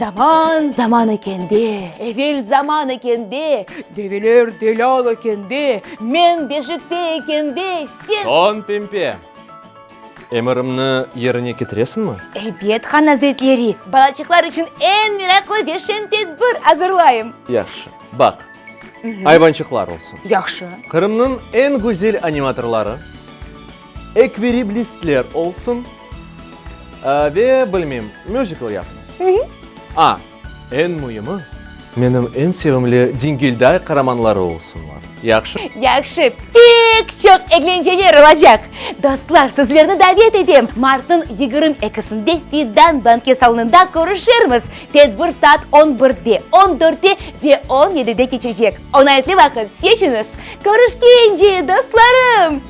Zaman zaman ekende, evel zaman ekende, develer delâl ekende, men beşikte ekende, sen. Soñ, Pempe, emirimni yerine ketiresiñmi? Ebet, han azretleri, balaçıqlar içün eñ meraqlı ve şeñ tedbir azırlayım. Yahşı, baq, ayvançıqlar olsun. Yahşı. Qırımnıñ eñ güzel animatorları, ekviriblistler olsun ve, bilmeyim, müzikl yapıñız. A, eñ müimi, menim eñ sevimli Dingilday qaramanları olsunlar. Yahşı? Yahşı, pek çoq eglenceler olacaq! Dostlar, sizlerni davet etem, martnıñ 22-sinde Fidan banket salonında körüşermiz. Tedbir saat on birde, on dörtte ve on yedide keçecek. Oñaytlı vaqıt seçiñiz. Körüşkence, dostlarım!